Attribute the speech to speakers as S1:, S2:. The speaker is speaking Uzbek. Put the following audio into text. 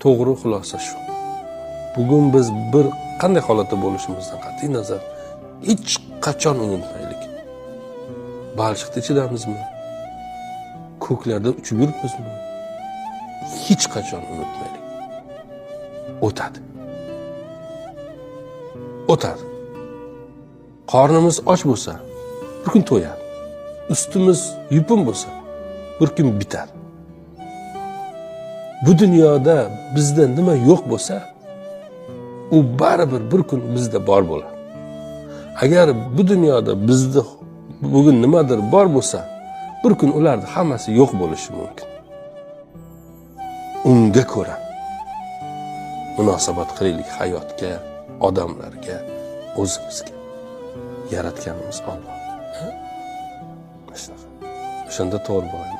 S1: To'g'ri xulosa shu. Bugun biz bir qanday holatda bo'lishimizdan qat'iy nazar hech qachon unutmaylik. Balchiqni ichidamizmi? Ko'klarda uchib yuribmizmi? Hech qachon unutmaylik. O'tadi. O'tadi. Qornimiz och bo'lsa, bir kun to'yadi. Ustimiz yupun bo'lsa, bir kun bitadi. Bu dunyoda bizda nima yo'q bo'lsa, u baribir bir kun bizda bor bo'ladi. Agar bu dunyoda bizda bugun nimadir bor bo'lsa, bir kun ularni hammasi yo'q bo'lishi mumkin. Unga ko'ra munosabat qilaylik hayotga, odamlarga, o'zimizga. Yaratganimiz Alloh. Shunaqa. O'shanda to'g'ri bo'ladi.